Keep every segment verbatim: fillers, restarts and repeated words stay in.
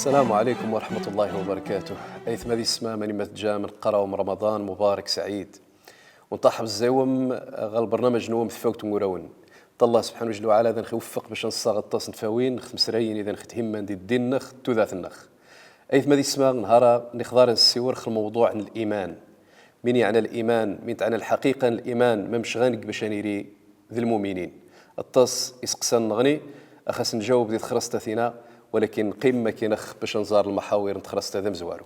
السلام عليكم ورحمة الله وبركاته. Aytma d yessma, mani ma tejjam, nqqar-awem Ramaḍan mubarek saɛid. Ur nṭaḥ bezzaf-awem ɣer lbernamej-nwem Tfawt n wurawen. Ṭṭallah subḥanahu jalla wa ɛala ad aɣ-iweffeq bac ad nessaɣ aṭas n tfawin ɣ tmesrayin i d aɣ-ihimman di ddin-nneɣ d tudert-nneɣ. Aytma d yessma, nnhar-a nixḍar ad nessiwel ɣer lmewḍuɛ n liman. Min yeɛna liman, min teɛna lḥaqiqa n liman, ma mec ɣa neg bac ad nili d lmuminin. Aṭas iseqsan nneɣni, ax as-njaweb di texrast-a tina, walakin nqqim makin ax bac ad nẓar lmaḥawir n texrast-a d amezwaru.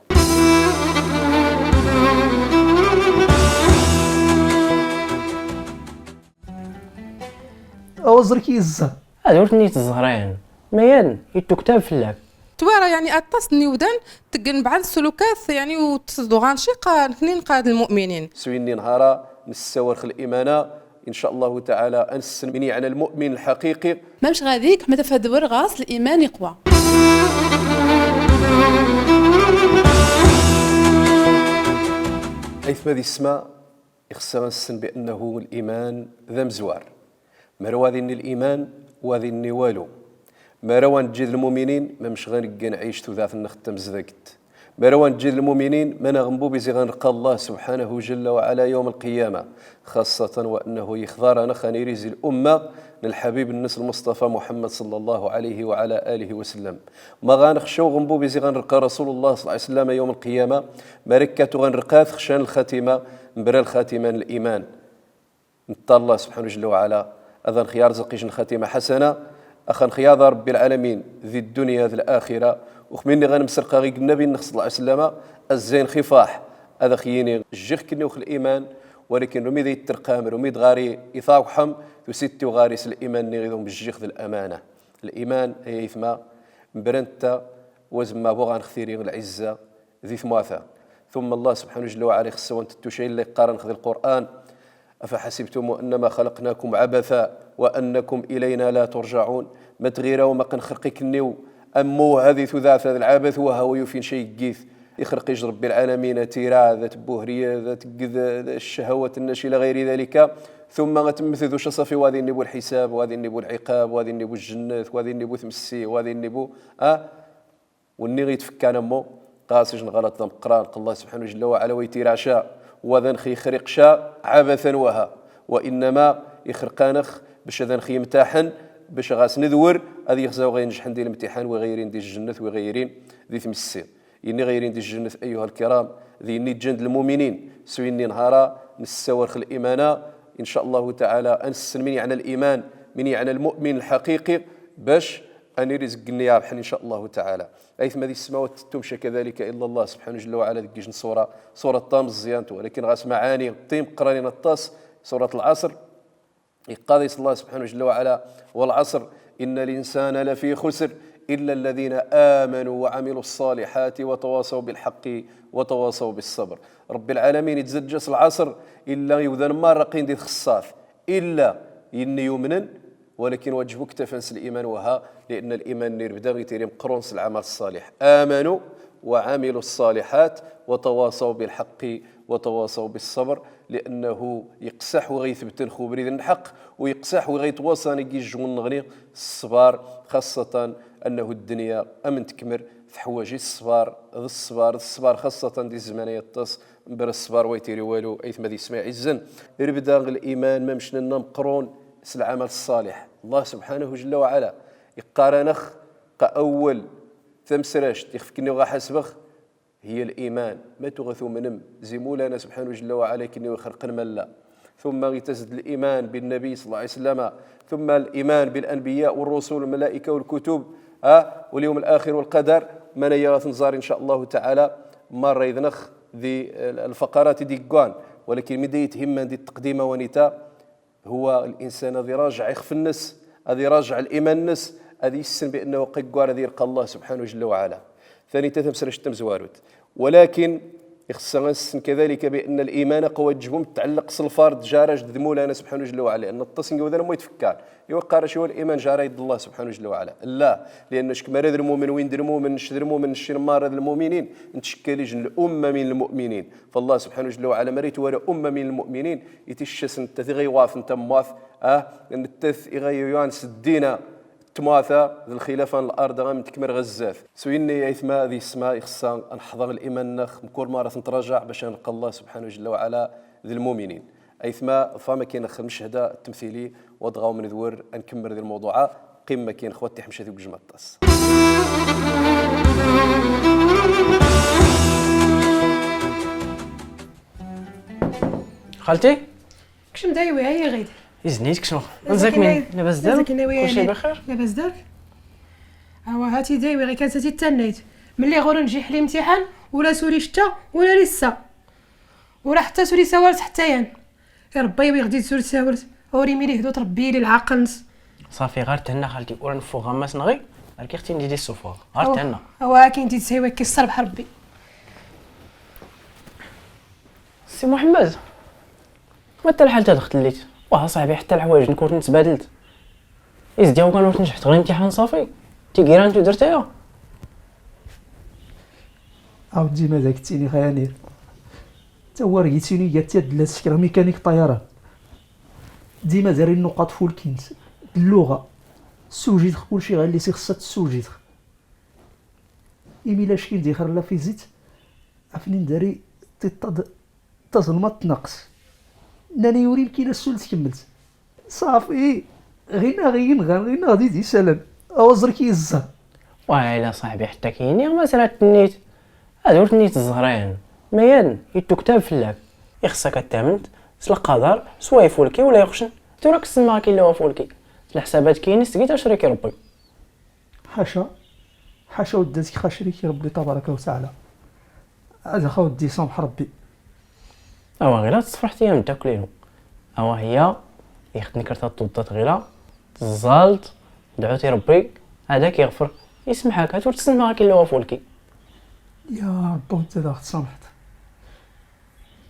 Aw ẓer ki izza. Ad ur ten-itẓerin. Ma yan, ittuktab fell-ak. Twara, yani, aṭas n iwdan teggen bɛad sulukat, yani, u tesduɣan ciqa, nekni nqad lmuminin. S winni nnhar-a nessawar x limana, in ca Allahu taɛala, ad nessen min yeɛna lmumin lḥaqiqi. Mamec ɣadik, ma tafadwar ɣas liman iqwa. Aytma d yessma, ixeṣṣa ad nessen bi annahu liman d amezwar. Mara wa ad inni liman, wa ad inni walu. Mara wa neǧǧi d lmuminin, mamec ɣa neggan ɛic tudert-nneɣ d tamezdaɣt. Mara wa neǧǧi d lmuminin, ma neɣ nbubizi ɣa nreqqa Allah subḥanahu jalla wa ɛala yawm lqiyama. Xaṣṣatan wa annahu yexḍar-aneɣ ad nili zi lumma n lḥabib-nnes lmuṣṭafa Muḥammad ṣalla Llahu ɛalayhi wa ɛala alihi wa sallam. Ma ɣa nexcaw ɣa nbubizi ɣa nreqqa Rasulullah ṣalla Llahu ɛalayhi wa sallam yawm lqiyama, mara ikkatu ɣa nreqqa-t xcan lxatima, mebra lxatima n liman. Netta Allah subḥanahu jalla wa ɛala, ad aneɣ-yaṛzeq ijj n lxatima ḥasana, ax aneɣ-yaḍa Ṛebbi lɛalamin di ddunya d laxira, u xminni ɣa nemserqa ɣig nnabi-nneɣ ṣalla Llahu ɛalayhi wa sallam, azzayn xifaḥ, ad ax-yini jjix-kenni x liman, walakin rumi d ay terqam, rumi d ɣari iṭawḥem, tusit-iw ɣari s liman-nni iḍ umejjix d lamana. Liman, ay aytma, mebra netta, wa zemma bu ɣa neɣ tiri lɛizza, di tmata. Tumma Allah subḥanahu jalla wa ɛala ixeṣṣa wa ntettu cay illa iqqar-aneɣ di Lqur'an: أفحسبتم أنما خلقناكم عبثا وأنكم إلينا لا ترجعون. Ma tɣirawem aqqen xerq ikenniw, ammu ha di tudert-a d lɛabat, wa ha wa yufin cay git. Ixerq-ijj Ṛebbi lɛalamin, a tira, da tbuhriya, da tegged, da ccahawat-nnes ila ɣayri dalika. Tumma ad temmet d ucaṣafi, wa ad inni bu lḥisab, wa ad inni bu lɛiqab, wa ad inni bu lǧennat, wa ad inni bu tmessi, wa ad inni bu, ah, Wenni ɣa itfekkan ammu, ɣas ijj n ɣalaṭ d ameqqran, ɣ Allah subḥanahu jalla wa ɛala wa itiraɛ ca, wa ad aneɣ-ixriq ca, ɛabathan wa ha. Wa innama ixreq-aneɣ bac ad aneɣ-imtaḥen, bac ɣas nedwer, ad ixza wi ɣa inejḥen di lemtiḥan, wi ɣa irin di lǧennet, wi ɣa irin di tmessi. Yenni ɣa irin di lǧennet, ayyuha lkiram, d yenni iǧǧan d lmuminin, s winni nnhar-a nessawar x limana, in ca Allahu taɛala, ad nessen min yeɛna liman, min yeɛna lmumin lḥaqiqi, bac ad nili zeg igenni irebḥen, in ca Allahu taɛala. Aytma d yessma, ur tettum ca kadalika illa Allah subḥanahu jalla wa ɛala deg ijj n ṣṣura, ṣṣura tameẓẓyant, walakin ɣas maɛani timeqqranin aṭas, ṣṣurat Lɛaṣr, iqqar-as Allah subḥanahu jalla wa ɛala: والعصر إن الإنسان لفي خسر إلا الذين آمنوا وعملوا الصالحات وتواصوا بالحق وتواصوا بالصبر. Ṛebbi lɛalamin izzajj-as Lɛaṣr, illa iwdan marra qqin di txeṣṣart, illa yenni yumnen, walakin wa ǧbu ktafan s liman wa ha, lianna liman-nni irebda itiri meqqrun s lɛamal ṣṣaliḥ. آمنوا وعملوا الصالحات وتواصوا بالحق وتواصوا بالصبر، liannahu iqsaḥ wi ɣa itbetn x ubrid n lḥeqq, u iqsaḥ wi ɣa itwaṣan deg ijj nneɣni s ṣṣbar, xaṣṣatan annahu ddunya am n tkmer teḥwaǧ i ṣṣbar, d ṣṣbar, d ṣṣbar, xaṣṣatan di zzman-agi aṭas, mebra ṣṣbar wa itiri walu, aytma d yessma iɛizzen. Irebda liman mamec nenna meqqrun s lɛamal ṣṣaliḥ. Allah subḥanahu jalla wa ɛala iqqar-aneɣ ɣ awwal tamesrast ixef-kenni ɣa ḥasbeɣ, هي الإيمان. Ma tuɣ tumnem zi Mulana subḥanahu jalla wa ɛala, ikenni ixerqen malla. ثم ittas-d liman بالنبي صلى الله عليه وسلم، ثم الإيمان بالأنبياء والرسل والملائكة والكتب، ah, واليوم الآخر والقدر. Mani ɣa t-nẓar, in ca Allahu taɛala, marra idneɣ di, eh, lfaqarat i d-iggan, walakin min da itihimman di tqdima wa nita, هو الإنسان ad irajaɛ ixef-nnes, ad irajaɛ liman-nnes, ad issen bi annahu ɣa iggara ad irq Allah subḥanahu jalla wa ɛala. Tanita tamesrast tamezwarut. Walakin ixeṣṣa ad nessen kadalika bi anna liman aqwa ǧbu mtɛelleq s lfard, jaraj d Mulana subḥanahu jalla wa ɛala, lianna aṭas n yiwdan ammu itfekkan. Iwa iqqar-ac iwa liman jaraj d Allah subḥanahu jalla wa ɛala. La, lianna ckemara d lmumin win d lmumin, nec d lmumin, nec marra d lmuminin, ntcekkal ijj n lumma min lmuminin. Fa Allah subḥanahu jalla wa ɛala mara itwala umma min lmuminin, iticcas netta tiɣiwat n tammart, ah, netta tiɣiwat s ddin-a, Tmata d lxilaf n lard ɣa m-tkmir ɣer zdat. S winni, aytma d yessma, ixeṣṣa ad neḥḍer liman-nneɣ, mkul mara ad t-netrajaɛ bac ad nlqa Allah subḥanahu jalla wa ɛala d lmuminin. Aytma, ḍfar makin lmeched temtili, wa dɣa ad nedwer ad nkemmel di lmawḍuɛ-a. Qqim makin, xwat tiḥemcat deg ujmaḍ-as. خالتي؟ كشم دايوي، هيا غيد. إذنيت كشم. أنزك من لاباس دار؟ كلشي بخير؟ لاباس دار؟ أوا هاتي دايوي، غير كانت هاتي تنيت. ملي غور نجي حلي امتحان، ولا سوري شتا، ولا لسا. ولا حتى سوري سوالت حتى يان. يا ربي وي غدي تزور ساورت. أوري ميلي هدوت ربي لي العقل نس. صافي، غير تهنى خالتي، ورا نفو غماس نغي. راكي اختي ندير السفور. غير تهنى. أوا كاين دي تسهيوي كي الصرب حربي. سي محمد، ما حتى الحال تدخل ليت. واه صاحبي، حتى الحوايج نكون نتبادلت. إز دياو كانوا تنجحت غير امتحان صافي. تيكيران تو درتها. عاود ديما داك التيني خيانير. تا هو رقيتيني قالت يا دلات سكر ميكانيك طيران. ديما داري النقاط فول كينت. اللغة. السوجي دخ كلشي غير اللي تيخصها السوجي دخ. إيميلا شكين ديخر لا فيزيت. عفني نداري تيطاد تظلمت تنقص. ناني يوري كاين السول تكملت. صافي. غينا غين غان غينا غادي دي سلام. أوزرك يزا. واه إلا صاحبي حتى كيني ما سرات النيت. هادو النيت الزهرين. ميان يتو كتاب فلاك. يخصك التامنت. سلا قدر سوا يفولكي ولا يخشن. تو راك تسمى كي لو فولكي. الحسابات كاين سقيت اشريك ربي. حاشا، حاشا وداتك خاشريك ربي تبارك وتعالى. هذا خا ودي سامح ربي. أوا غير تصفرحتي يا متاكلينو. أوا هي يخت نكرت الطوطات غير تزالت، دعوتي ربي هذاك يغفر يسمحك، هاتو تسنى كي لو فولكي. يا رب وانت دا تسامحت.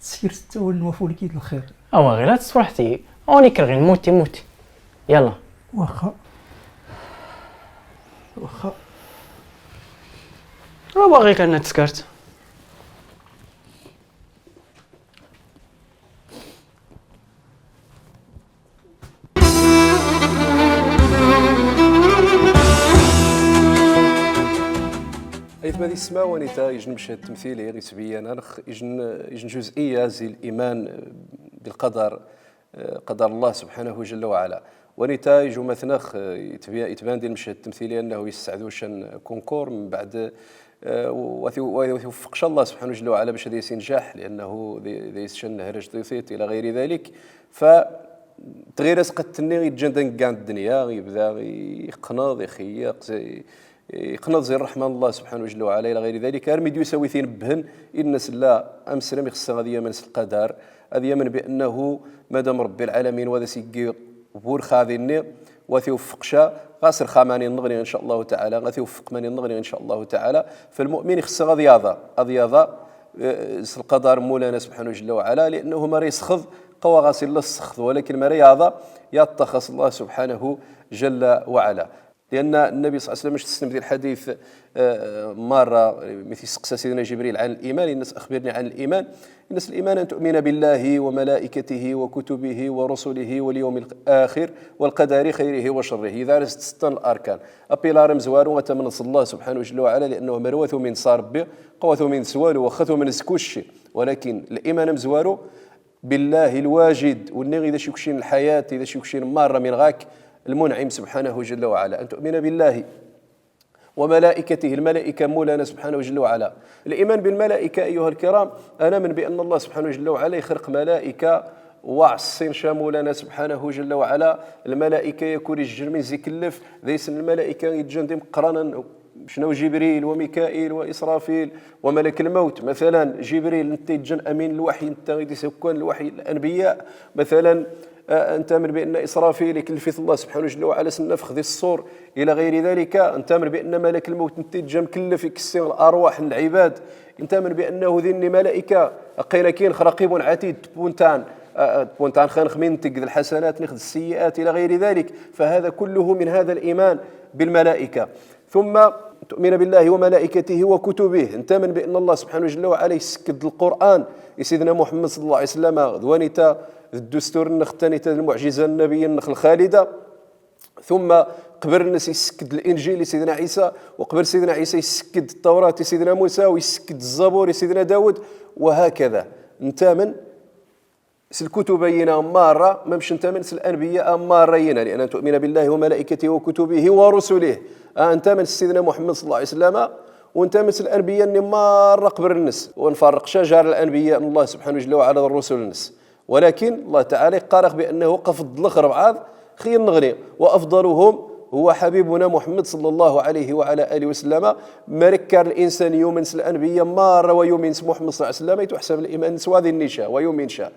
تسير تتاول نوافو لك يد الخير. أوا غير تصفرحتي، أوني كرغي موتي موتي. يلا. واخا. واخا. راه باغي كان تسكرت. Aytma d yessma, wanita ijn mched temtili, itbyan-anex ijn, ijn juz'iyya zi liman bilqadar, eh, qadar Allah subḥanahu jalla wa ɛala. Wanita ijn umatnax, eh, itbyan, itban di lmched temtili annahu yessɛed ucan kunkur, mbeɛd, eh, wa t-, wa t-iweffeq Allah subḥanahu jalla wa ɛala bac ad yas-injaḥ, liannahu d, d yas-ican nehraj tiṭ ila ɣayri dalik. Fa tɣiras qad tenni iǧǧan-d aneggan ddunya, yebda iqneḍ, ixeyyeq, zi-, iqneḍ zi ṛṛeḥma n Allah subḥanahu jalla wa ɛala ila ɣayri dalik, armi d-yusa wi t-inebbhen, inna-s la, ameslam ixeṣṣa ad yamen s lqadar, ad yamen bi annahu madam Ṛebbi lɛalamin wa d as-iggi bu lxaḍi-nni, wa t-iweffeq ca, ɣas rxa mani nneɣni in ca Allahu taɛala, wa t-iweffeq mani nneɣni in ca Allahu taɛala. Falmu'min ixeṣṣa ad yaḍa, ad yaḍa, eh, s lqadar n Mawlana subḥanahu jalla wa ɛala, liannahu mara yesxeḍ, qawa ɣas illa ssexḍ, walakin mara yaḍa, yaṭṭaxas Allah subḥanahu jalla wa ɛala. Lianna Nnabi ṣalla Llahu ɛalayhi wa sallam, acu tessnem di lḥadit, eh, marra, mi t-isteqsa Sidna Ǧibril ɛan liman, inna-s axbirni ɛan liman, inna-s liman an tu'mina billahi wa malaikatihi wa kutubihi wa rusulihi wal yawmil axir wal qadari xayrihi wa carrihi. Iḍ ar as-tsettan larkan. Apilar amezwaru, ad tamneḍ s Allah subḥanahu jalla wa ɛala, liannahu mara wa tumin s Ṛebbi, qawa tumin s walu, waxxa tumin s kucci. Walakin liman amezwaru, بالله الواجد، وني إذا شكشين الحياة، إذا شكشين مرة من غاك، المنعم سبحانه جل وعلا، أن تؤمن بالله وملائكته، الملائكة مولانا سبحانه جل وعلا. الإيمان بالملائكة أيها الكرام، أنا من بأن الله سبحانه جل وعلا يخلق ملائكة وعصين شا مولانا سبحانه جل وعلا. الملائكة يكون الجرمين زي كلف، ذيس الملائكة يتجندم قرانا شنو جبريل وميكائيل وإسرافيل وملك الموت. مثلا جبريل انت يتجن أمين الوحي، انت غادي تكون الوحي الأنبياء. مثلا، آه، انت من بأن إسرافيل يكلف الله سبحانه جل وعلا سنفخ ذي الصور إلى غير ذلك. انت من بأن ملك الموت انت يتجن مكلف يكسي الأرواح العباد. انت من بأنه ذي ملائكة قيل كين رقيب عتيد بونتان، آه، آه، بونتان خان خمين تقذ الحسنات نخذ السيئات إلى غير ذلك. فهذا كله من هذا الإيمان بالملائكة. ثم تؤمن بالله وملائكته وكتبه، انت من بأن الله سبحانه جل وعلا يسكد القرآن لسيدنا محمد صلى الله عليه وسلم، ذوانيتا الدستور النخ الثاني المعجزة النبي النخ الخالدة. Tumma qbel-nnes issekked Linjil i Sidna Ɛisa, u qbel Sidna Ɛisa issekked Ṭṭawrat i Sidna Musa, u issekked Zzabur i Sidna Dawud, wa hakada. Ntamen s lkutub-ayina marra, ma mnec ntamen s lanbiya marra-ayina, لأن أن تؤمن بالله وملائكته وكتبه ورسله. Ah, ntamen s Sidna Muḥemmed صلى الله عليه وسلم, u ntamen s lanbiya-nni marra qbel-nnes, u nfarreq ca jar lanbiya n Allah سبحانه جل وعلا d rrusul-nnes. Walakin Allah taɛala iqqar-aɣ bi annahu qa feḍḍlex ɣer bɛaḍ, xi nneɣni. وأفضلهم هو حبيبنا محمد صلى الله عليه وعلى آله وسلم. Ma rkka linsan yumen s lanbiya marra wa yumin s Muḥemmed صلى الله عليه وسلم, itḥsab liman-nnes wa ad inni ca, wa yumin ca.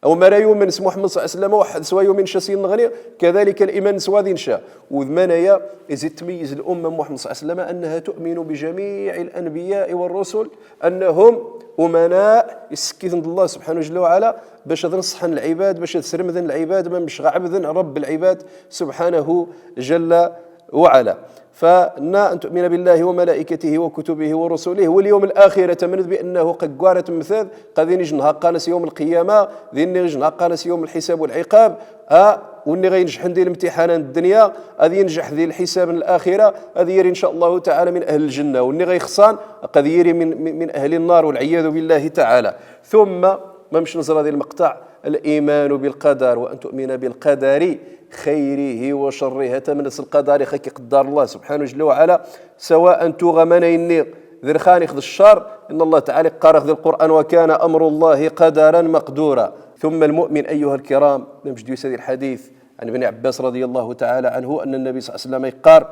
Aw ma ra yumen s Muḥemmed صلى الله عليه وسلم, weḥḥed s wa yumin ca s inneɣni, kadalik liman-nnes wa ad inni ca. U d manaya izi tmeyyiz lumma n Muḥemmed صلى الله عليه وسلم أنها تؤمن بجميع الأنبياء والرسل أنهم أمناء, issekkiten-d Allah سبحانه جل وعلا bac ad neṣṣḥen lɛibad, bac ad sremden lɛibad, ma mnec ɣa ɛebden Rabb lɛibad سبحانه جل وعلا. Fa nna أن تؤمن بالله وملائكته وكتبه ورسله واليوم الآخر, tamned bi annahu qa ggwara tmmtad, qa d inij nhaqqan ass yawm lqiyama, d inij nhaqqan ass yawm lḥisab wa lɛiqab, a, u nni ɣa injḥen di lemtiḥana n ddunya, ad injḥ di lḥisab n laxira, ad yiri إن شاء الله تعالى من أهل الجنة, u nni ɣa ixṣan, qa d yiri min, min, من أهل النار والعياذ بالله تعالى. Tumma, ma mnec neẓra di lmeqṭaɛ, الإيمان بالقدر وأن تؤمن بالقدر خيره وشره, ad tamned s lqadar ixaq iqeddar Allah سبحانه جل وعلا, سواء tuɣa manay-nni d lxayr neɣ d ccer, إن الله تعالى iqqar-aɣ di Lqur'an: وكان أمر الله قدرا مقدورا. ثم المؤمن أيها الكرام, ma mnec d-yusa di lḥadit عن ابن عباس رضي الله تعالى عنه أن النبي صلى الله عليه وسلم iqqar: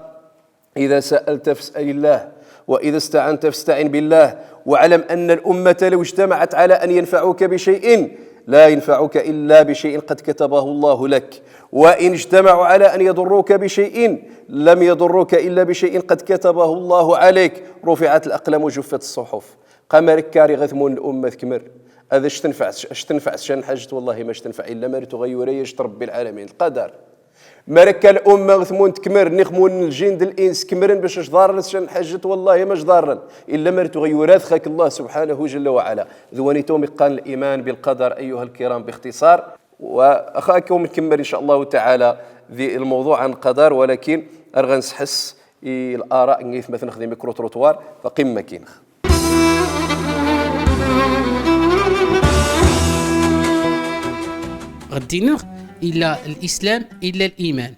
إذا سألت فاسأل الله، وإذا استعنت فاستعن بالله، واعلم أن الأمة لو اجتمعت على أن ينفعوك بشيء لا ينفعوك إلا بشيء قد كتبه الله لك، وإن اجتمعوا على أن يضروك بشيء لم يضروك إلا بشيء قد كتبه الله عليك، رفعت الأقلام وجفت الصحف. Qa ma rkka ri ɣa tmun lumma tkmer, ad ac-tenfeɛ, ac-tenfeɛ s ca n lḥajet, wallahi ma ac-tenfeɛ illa ma rkka ɣa yura-yac Rebbi lɛalamin, lqadar. Ma rkka lumma tmun tkmer, nni ɣ tmun n ljin d lins kmren bac ac-ḍarren s ca n lḥajet, wallahi ma ac-ḍarren illa ma rkka ɣa yura-t xak Allah سبحانه جل وعلا. D wanita umi qqan الإيمان بالقدر أيها الكرام باختصار. Wa ax-, akken umi nkemmel إن شاء الله تعالى di lmewḍuɛ n lqadar, walakin ar ɣa nsḥess i lara n yitmaten-nneɣ di micro-trottoir, fa qqimem akkin-nneɣ. Ɣ ddin-nneɣ, illa lislam, illa liman.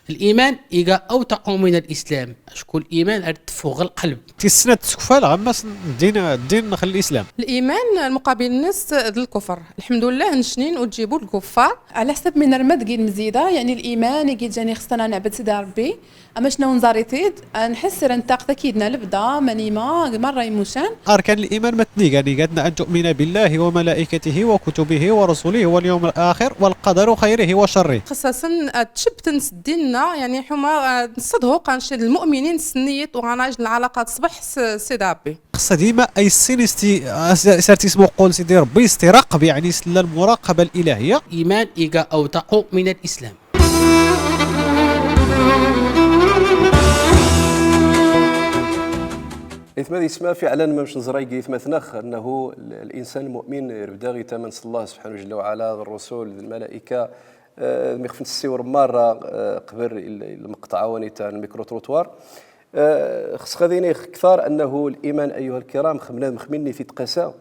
Liman iga awtaqu min lislam. Acku liman ar teffeɣ ɣ lqelb. Tis snat tsekfal ɣ ammas n ddin, ddin-nneɣ n lislam. Liman, lmuqabil-nnes d lkufr. Lḥemdullah, necnin ur d-jibun lkuffar. Ɛla ḥsab mi nerma deg ilmezzi-da, yeɛni liman i yi-ǧǧan ixṣṣan ad neɛbed Sidi Ṛebbi. Amac naw nẓar-it-id, ad nḥess, ar nṭaq takid n lebda, mani ma, marra imucan. Arkan liman matni gan igatna: أن تؤمن بالله وملائكته وكتبه ورسله واليوم الآخر والقدر خيره وشره. Xṣṣasen ad tcebbten s ddin-nneɣ, yeɛni ḥuma, ad nṣedhu qanc lmuminin s nniyyat u ɣanaj lɛalaqa ṣṣbeḥ s Sidi Ṛebbi. Xṣṣa dima ay ssin isti-, as-, sar tismuqqul Sidi Ṛebbi, istiraqab, yeɛni s lmuraqaba lilahiyya. Liman iga awtaqu min lislam. Aytma d yessma, fiɛlan, ma mec neẓra g yitmaten-nneɣ, annahu l-, linsan lmumin irbed-aɣ itaman s Allah سبحانه جل وعلا, d rrusul, d lmalaika, eh, mi xef nessiwel marra, eh, qbel il-, il-, lmeqṭaɛ wanita n lmicro-trottoir. Eh, xṣṣeɣ ad iniɣ kter annahu liman, أيها الكرام, xemna, xminni t-id-qasa,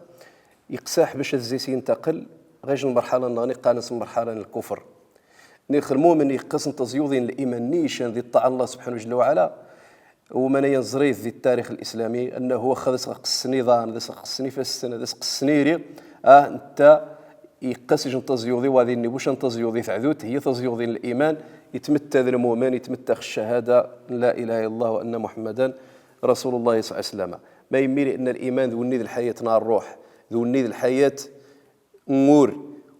iqsa ḥbac ad zzi-s yintaqel ɣer lmerḥala-nneɣ, nni qqaren-as lmerḥala n lkufr. Nni ɣ lmumin iqqasen taẓyuḍin n liman nni ican di ṭṭaɛa n Allah سبحانه جل وعلا, u mani neẓra-t di ttarix lislami, annahu ax ad as-ɣ-qessen iḍan, ad as-ɣ-qessen ifassen, ad as-qessen iri, ah, netta iqqas ijan taẓyuḍi, wa ad inni bucan taẓyuḍi taɛdut, hiya taẓyuḍi n liman, itmetta d lmumin, itmetta ɣ ccahada n la ilaha illa Allah wa anna Muḥemmadan rasulullah صلى الله عليه وسلم. Ma yemmi, liman d wenni d lḥayat n ṛṛuḥ, d wenni d lḥayat n wur,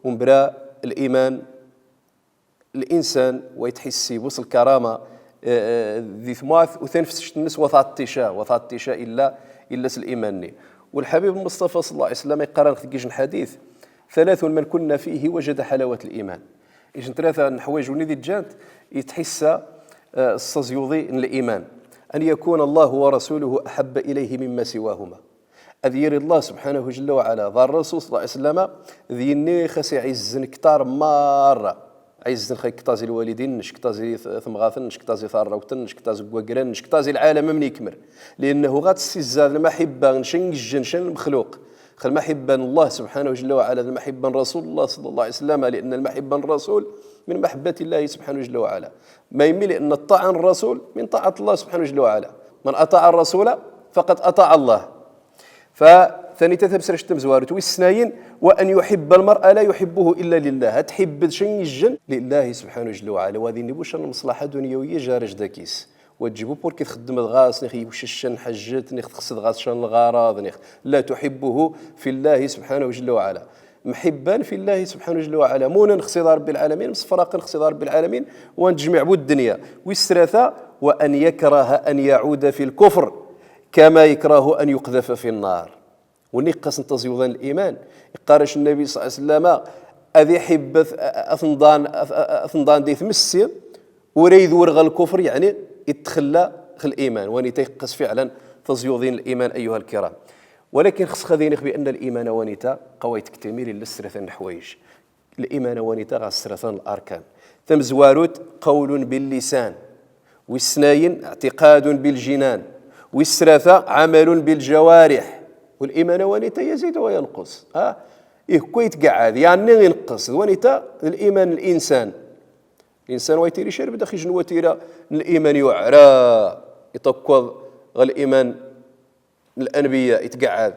u mebla liman, linsan wa itḥissi bus lkarama, eh, eh, di tmurt, u tanfest-nnes wa tɛeṭṭic, wa tɛeṭṭic illa, illa s liman-nni. U lḥabib Muṣṭafa صلى الله عليه وسلم iqqar-aneɣ deg ij n lḥadit: ثلاث من كن فيه وجد حلاوة الإيمان. Ij n tlata n leḥwayeǧ wenni d-iǧǧan-t, itḥissa, eh, s taẓyuḍi n liman. أن يكون الله ورسوله أحب إليه مما سواهما. Ad yiri Allah سبحانه جل وعلا d rrusul صلى الله عليه وسلم d yenni xas iɛizzen kter marra. Ɛizzen xa iktaẓi lwalidin-nnek, ktaẓi t-, temɣart-nnek, ktaẓi tarrawt-nnek, ktaẓi wagran-nnek, ktaẓi lɛalam am ikmer. Liannahu ɣa tessizzad lmaḥibba n ca n yijjen, n ca n lmexluq. Xa lmaḥibba n Allah subḥanahu jalla wa ɛala, d lmaḥibba n Rasul Allah ṣalla Llahu ɛalayhi wa sallam, lianna lmaḥibba n Rasul min maḥabbati Llahi subḥanahu jalla wa ɛala. Ma yemmi? Lianna ṭṭaɛa n Rasul min ṭaɛat Allah subḥanahu jalla wa ɛala. Man aṭaɛa Rasula faqad aṭaɛa Allah. Fa tanita tamesrajt tamezwarut, wis snayen, wa an yuḥibba lmar'a la yuḥibbuhu illa lillah. Ad tḥibbed ca n yijjen lillahi subḥanahu jalla wa ɛala. Wa d ini bu ca n lmeṣlaḥa dunyawiya jaraj dakis. Wa tǧib ur k-txeddmed ɣas, nix iwcacen ḥajjet, nix txsed ɣas ca n lɣaraḍ, nix la tuḥibbuhu fillahi subḥanahu jalla wa ɛala. Mḥibban fillahi subḥanahu jalla wa ɛala. Munen xsiḍ Ṛebbi lɛalamin, msefraqen xsiḍ Ṛebbi lɛalamin, wa ntejmiɛ bu ddunya. Wis trata, wa an yakraha an yaɛuda fi lkufr kama yakrahu an yuqdafa fi nnar. Win iqqasen taẓyuḍa n liman, iqqar-ac Nnabi ṣalla Llahu ɛalayhi wa sallam, ad iḥibb ad, ad t-nḍan, ad, ad t-nḍan di tmessi, ur a idwir ɣer lkufr, yeɛni itxella ɣer liman. Wanita iqqas fiɛlan taẓyuḍin n liman, ayyuha lkiram. Walakin xseɣ ad iniɣ bi anna liman a wanita, qawa ittektimil illa s tlata n leḥwayeǧ. Liman a wanita ɣas tlata n larkan. Tamezwarut, qawlun bil lisan. Wis snayen, i'tiqadun bil jinan. Wis tlata, amalun bil jawarih. Wal iman a wanita yazid wa yanqus. Ha? Ihkwa itqeɛɛad, yeɛni ineqqes. D wanita, d liman n linsan. Linsan wa itiri cerb dax ijen wa tira n liman yuɛra, iṭakkaḍ ɣer liman n lanbiya, itqeɛɛad.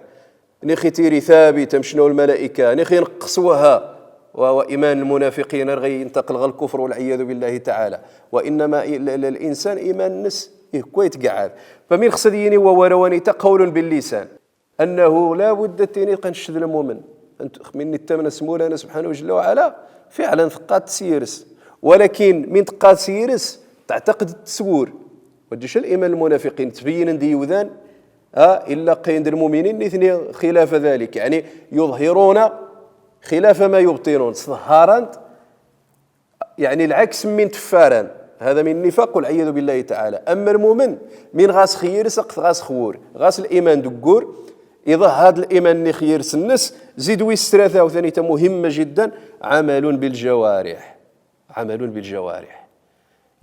Nix itiri thabit, amcna n lmalaika, nix ineqqes waha. Wa, wa iman lmunafiqin, ar ɣa yintaqel ɣer lkufr, walɛiyadu billahi taɛala. Wa innama i-, l-, l-, linsan iman-nnes ihkwa itqeɛɛad. Fa min xseɣ ad yini wa wara wanita qawlun bil lisan. Annahu la budda ad tini qa nced lmumen. Ant-, min ittamna s Mawlana subḥanahu jalla wa ɛala, fiɛlan teqqad s yir-s. Walakin min teqqad s yir-s, teɛtaqed s wur. Wa tǧi ca n liman lmunafiqin, ttbeyyinen d iwdan, ha, illa qqayen d lmuminin, nitni xilafa dalik. Yeɛni, yuḍhiruna xilafa ma yubṭinun. Sḍehharan-t, yeɛni, lɛaks min tteffaran. Hada min nnifaq, walɛiyadu billahi taɛala. Amma lmumen, min ɣas x yir-s, ɣas x wur. Ɣas liman deg wur, iḍehhad liman-nni x yir-s-nnes, zid wis tlata, u tanita muhimma jiddan, amalun bil jawarih. Amalun bil jawarih.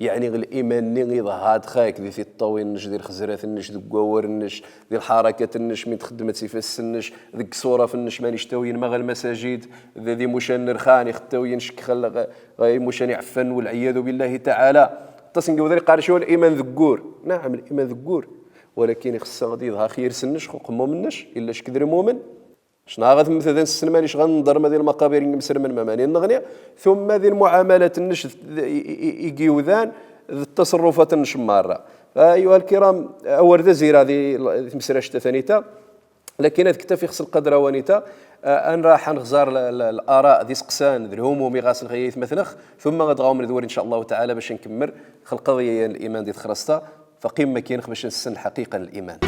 Yeɛni, liman-nni iḍehhad xak di tiṭṭawin-nnek, di lxezrat-nnek, deg wawal-nnek, di lḥarakat-nnek, min txeddmet s ifassen-nnek, deg ṣṣuraf-nnek, ma nec ttawin ma ɣer lmasajid, d, d imucan n rxan, ix ttawin cekk ɣer, ɣer imucan iɛeffan, walɛiyadu billahi taɛala. Aṭas n yiwdan iqqaren cwa liman deg wur. Naɛam, liman deg wur. Walakin ixeṣṣa ad iḍher x yir-s-nnek, x uqemmum-nnek, illa cekk d lmumen. Cnaɣ ad temmtet ad nsessen, manec ɣa nḍer ma di lmaqabir n yimesremen ma mani nneɣni, tumma di lmuɛamalat-nnek d, i, i, i, i yiwdan d ttaṣerrufat-nnek merra. Fa, ayyuha lkiram, awal d azira di l-, di tmesrajt tanita, lakin ad ktafiɣ s lqadr a wanita, a, ad nraḥ ad nxẓar l-, l-, l-ara d iseqsan d lhumum i ɣas lɣi aytmaten-nneɣ, tumma ad ɣawmen d wur, in ca Allahu taɛala, bac nkemmel x lqaḍiya n liman di texrasta. Faqim makin x bac nsessen lḥaqiqa n liman.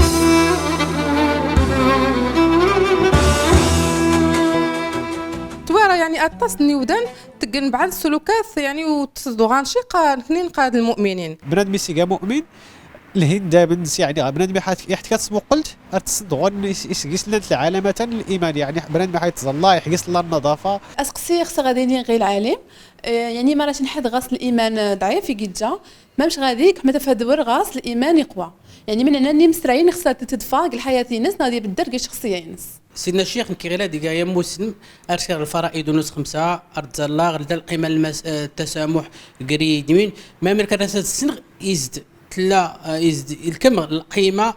Twara, yeɛni, aṭas n yiwdan ttgen bɛad ssulukat, yeɛni, u ttsedduɣan ci qa, nekni nqad lmuminin. Bnadem is iga mumin, lhin daymen s, yeɛni, bnadem iḥat, iḥat kat smuqelt, ar tsedduɣan is, is gis llant lɛalamatan n liman, yeɛni, bnadem iḥat iẓalla, iḥgis la nnaḍafa. Aseqsi xseɣ ad iniɣ ɣi lɛalim, eh, yeɛni, ma ra nḥad ɣas liman, eh, ḍɛif i giǧǧa, Mamec ɣadik, ma tafad wur ɣas liman iqwa. Yeɛni, min nnan imesrayen ixṣṣa ad tedfa deg lḥayat-ines neɣ ad ibeddel deg ccexṣiya-ines. Sidna ccix, nekk ɣilad iga yammusn, ar cir lfaraid-ines xemsa, ar tẓalla, ɣer da lqima n lmas-, eh, tasamuḥ, gri, dmin, ma amir kan as-ad ssneɣ, izd, tella, eh, izd, ilkem lqima,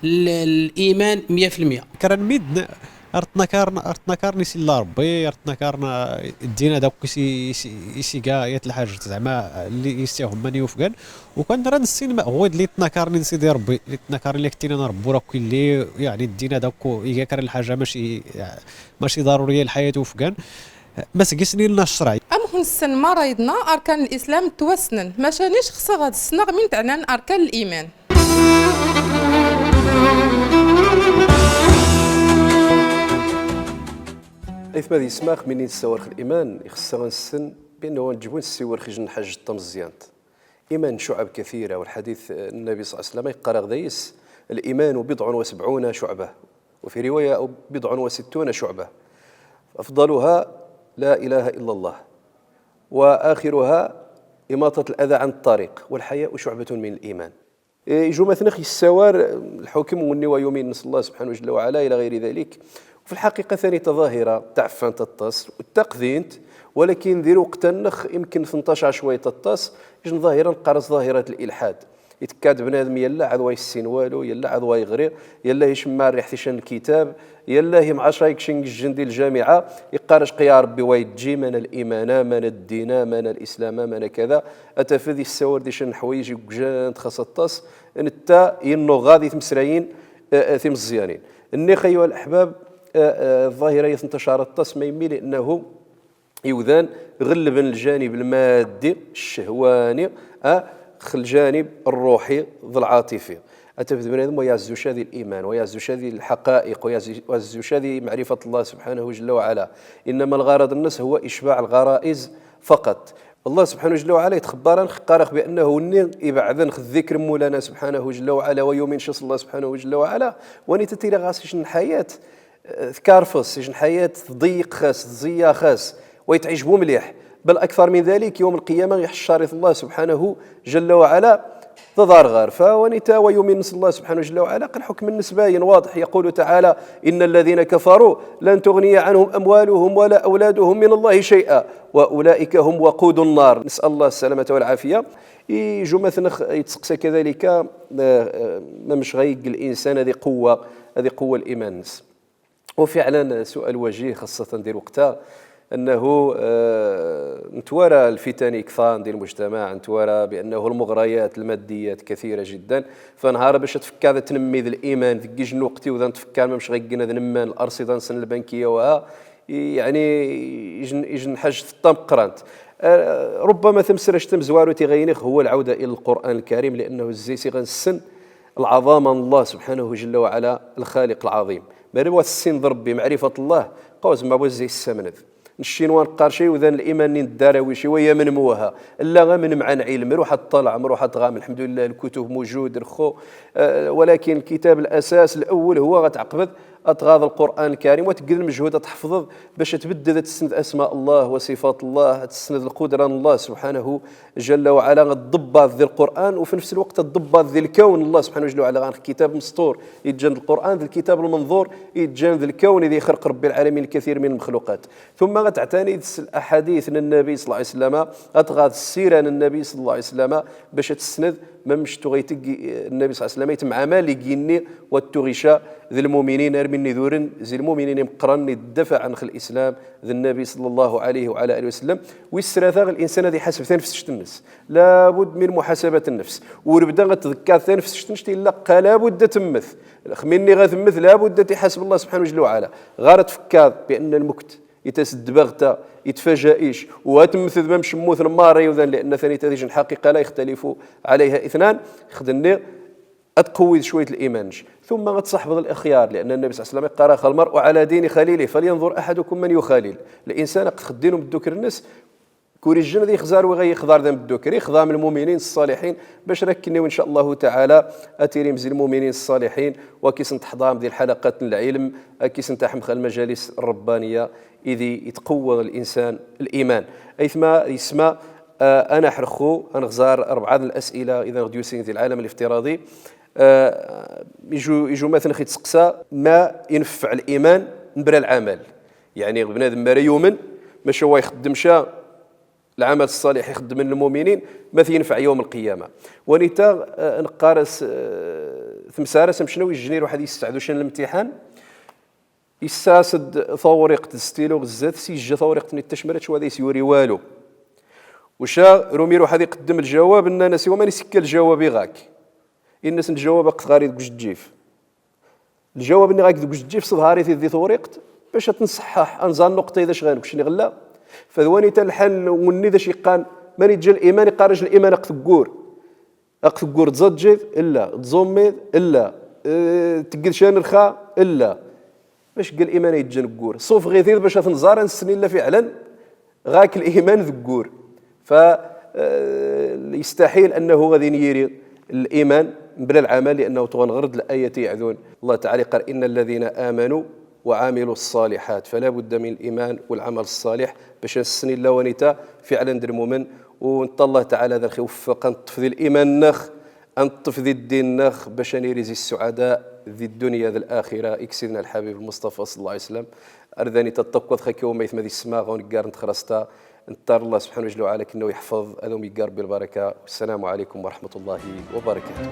l-, liman mya fi lmya. Kra n midden ar ttnakaren, ar ttnakaren is illa Ṛebbi, ar ttnakaren, eh, ddin-a dakk is, is, is iga yat lḥaǧt, zeɛma, eh, li, is ihumman i ufgan. U kan ra nessin ma, ɣwid li ttnakaren i Sidi Ṛebbi, li ttnakaren li ak-tt-innan Ṛebbi ur akk illi, yeɛni ddin-a dakk iga kra n lḥaǧa maci, maci ḍaruriya i lḥayat ufgan. Ma seg isnilna ccreɛ. Amek nessen mara yeḍna arkan n lislam ttwassnen, maca nec xseɣ ad ssneɣ min ttɛnan arkan n liman. Aytma d yesma, mi nessawal x liman, ixeṣṣ ad nessen bi annahu ad neǧǧ ur nessiwel x ijjen n lḥaǧ tameẓẓyant. Iman cuɛab kathira, walḥadit n Nnabi ṣalla Llahu ɛalayhi wa sallam iqqar-aɣ dayes: الإيمان بضع وسبعون شعبة. وفي رواية: بضع وستون شعبة، أفضلها لا إله إلا الله. وآخرها إماطة الأذى عن الطريق، والحياء شعبة من الإيمان. Ijumatnx yessawar lḥukum wenni wa yumin s Allah subḥanahu jalla wa ɛala ila ɣiri dalik. Fi lḥaqiqa tani ḍahira tɛeffant aṭas, taqdint, walakin di lweqt-nneɣ imken tnṭac cwiṭ aṭas, ijn ḍahira neqqar-as ḍahirat lilḥad. Itekka-d bnadem yalla ɛad wa yessin walu, yalla ɛad wa yeɣri, yalla icemma rriḥt ican lkitab, yalla imɛac ay ikcin gejjen di ljamiɛa, iqqar acqi ya Ṛebbi wa yeǧǧi, mana liman, mana ddin, mana lislam, mana kada. Ad tafed yessawar-d ican n ḥwayeǧ igujjan xas aṭas, netta yennuɣa di tmesrayin, eh, eh, timeẓẓyanin. Nniɣ, ayuha laḥbab, eh, eh, ḍḍahira-yi tntacar aṭas, ma yemmi, liannahu iwdan ɣellben ljanib lmaddi, ccehwani, ah, x ljanib rruḥi d lɛaṭifi. Ad tafed bnadem wa yeɛzzu ca di liman, wa yeɛzzu ca di lḥaqa'iq, wa yeɛzzu, wa yeɛzzu ca di maɛrifat Allah subḥanahu jalla wa ɛala. Innama lɣaraḍ-nnes huwa icbaɛ lɣara'iz faqat. Allah subḥanahu jalla wa ɛala itxebbar-anex, iqqar-ax bi annahu wenni ibeɛden x ddikr n Mulana subḥanahu jalla wa ɛala, wa yumin ca s Allah subḥanahu jalla wa ɛala, wa nita tili ɣas ican n lḥayat, eh, tkarfeṣ, ican n lḥayat tḍeyyeq xas, tẓeyya xas, wa yetɛijbu mliḥ. Bal aktar min dalik, yawm lqiyama iḥeccar-it Allah subḥanahu jalla wa ɛala d aḍarɣar. Fa wa nita wa yumin s Allah subḥanahu jalla wa ɛala, qa lḥukm-nnes bayen, waḍeḥ. Yaqulu taɛala: إن الذين كفروا لن تغني عنهم أموالهم ولا أولادهم من الله شيئا وأولئك هم وقود النار. نسأل الله السلامة والعافية. Ijumatnx itseqsa kadalika, eh, eh, mamec ɣa yegg linsan ad iqewwa, ad iqewwa liman-nnes. وفعلا سؤال وجيه، خاصة di lweqt-a, أنه, eh, netwara lfitan iktan di lmujtamaɛ, netwara بأنه المغريات الماديات كثيرة جدا. Fa nhar bac ad tfekkaḍ ad tnemmid liman, deg ijn n lweqt iwdan tfekkar mamec ɣa yegg ad nemman larṣiḍa-nsen lbankiya wa, يعني، ijn, ijn ḥaǧ tameqqrant. Eh, ربما tamesract tamezwarut i ɣa iniɣ هو العودة إلى القرآن الكريم، لأنه zzay-s i ɣa nessen lɛaḍama n Allah subḥanahu jalla wa ɛala, lxaliq lɛaḍim. Ma yella wa tessineḍ Ṛebbi, maɛrifat Allah, qa wa zemmar wa zzay tessamned. N ccinwa neqqar ca iwdan liman-nni n ddarawic, i wa yamnem waha. Lla, amnem ɛan ɛilm, ruḥ ad tṭalɛem, ruḥ ad tɣam, lḥemdulillah, lkutub mujud, rxu. Eh, walakin lkitab lasas lawwel huwa ɣa tɛeqbed, ad tɣaḍ lquran lkarim, wa tegged lmejhud ad tḥefḍeḍ, bac ad tbedded ad tessned asma Allah wa ṣifat Allah, ad tessned lqudra n Allah subḥanahu jalla wa ɛala, ad tḍebbaḍ di lquran, u fi nefs lweqt ad tḍebbaḍ di lkawn n Allah subḥanahu jalla wa ɛala, ɣa neɣ kitab mesṭur, iǧǧan d lquran, d lkitab lmenḍur, iǧǧan d lkawn i d ixelq Ṛebbi lɛalamin lkatir min lmexluqat. Tumma ɣa teɛtanid s laḥadit n Nnabi ṣalla Llahu ɛalayhi wa sallam, ɣa tɣaḍ ssira n Nnabi ṣalla Llahu ɛalayhi wa sallam, bac ad tessned mamec tuɣa itegg Nnabi ṣalla Llahu ɛalayhi wa sallam, itemɛamal igenni wa tuɣica d lmuminin, armi nni d uren zi lmuminin imeqqranen iddafaɛen x lislam d Nnabi ṣalla Llahu ɛalayhi wa ɛala alihi wa sallam. Wis tlata, linsan ad iḥaseb tanefsect-nnes. Labudd min muḥasabat nnefs. Ur bda ad tḍekkaḍ tanefsect-nnes illa qa labudd ad temmet. Xmi nni ɣa temmet, labudd ad t-iḥaseb Allah subḥanahu jalla wa ɛala. Ɣer ad tfekkaḍ bi anna lmewt itas-d dbaɣta, itfaja-ic, wa temmet d mamec mmuten merra iwdan, lianna tanit ad ijn lḥaqiqa la yaxtalifu ɛalayha itnan, x d-nni ad tqewwid cwayt liman-nnek. Tumma ad tṣaḥbeḍ laxyar, lianna Nnabi ṣalla Llahu ɛalayhi wa sallam iqqar-ax: المرء على دين خليله فلينظر أحدكم من يخالل. Linsan ad t-ixdem ddukr-nnes, ur ijn ad ixẓar wi ɣa ixḍar d amedduker, ixḍam lmuminin ṣṣaliḥin, bac ra kenniw, in ca Llahu taɛala, ad tirim zi lmuminin ṣṣaliḥin, wa kis-n teḥḍam di lḥalaqat n lɛilm, ad kis-n taḥmx lmajalis ṛṛebbaniya, id itqewwa linsan liman. Aytma, yessma, ah, ad naḥrxu, ad nɣẓar rebɛa n las'ila i d aɣ-d-yusin di lɛalam liftiraḍi. Ah, iju, ijumatnx itseqsa ma ineffeɛ liman mebla lɛamal. Yeɛni, bnadem mi ara yumen, maca wa ixeddem ca lɛamal ṣṣaliḥ ixeddmen lmuminin, ma t-yenfeɛ yawm lqiyama. Wa nita, eh, neqqar-as, eh, temsar-as amecnaw ijjen iruḥ ad yesseɛdu can lemtiḥan, yessas-d tawriqt d stylo ɣ zdat-s, yejja tawriqt-nni d tacmrat, wa ad as-yuri walu. Uca, rumi iruḥ ad iqeddem ljawab, nnan-as i wa man isekka ljawab iɣ ak. Inna-as ljawab aqt ɣari deg ujeǧǧif. Ljawab-nni ɣak deg ujeǧǧif, sḍhar-it-id di tewriqt, bac ad t-nṣeḥḥaḥ, ad nẓa nnuqṭa-yi d acu ɣ-nukcen iɣella. Fa d wa nita lḥal n-nni d acu iqqan, man iǧǧa liman, iqqar-ac liman aqt ggul. Aqt ggul tẓaǧǧid? Lla. Tẓummid? Lla. Eh, tegged can rxa? Lla. Bac gga liman ay iǧǧan ggul. Ṣufeɣ-it-id bac ad t-nẓar, ad nessen illa fiɛlan ɣak liman d ggul. Fa, eh, yestaḥil annahu ɣad ini yiri liman mebla lɛamal, liannahu tuɣa nɣer-d layat iɛdun. Allah taɛala iqqar: إن الذين آمنوا وعملوا الصالحات، فلا بد من الإيمان والعمل الصالح باش نسن إلا ونيتا فعلا د المؤمن. ونطلع الله تعالى ذا الخير وفق، نطفي الإيمان نخ، نطفي الدين نخ، باش نيريزي السعداء ذي الدنيا ذي الآخرة. إكسيدنا الحبيب المصطفى صلى الله عليه وسلم. أرذاني تتقوى خاكي وميث مدي السماء ونقار نتخرستا. نطار الله سبحانه جل وعلا كنه يحفظ أذوم يقار بالبركة. والسلام عليكم ورحمة الله وبركاته.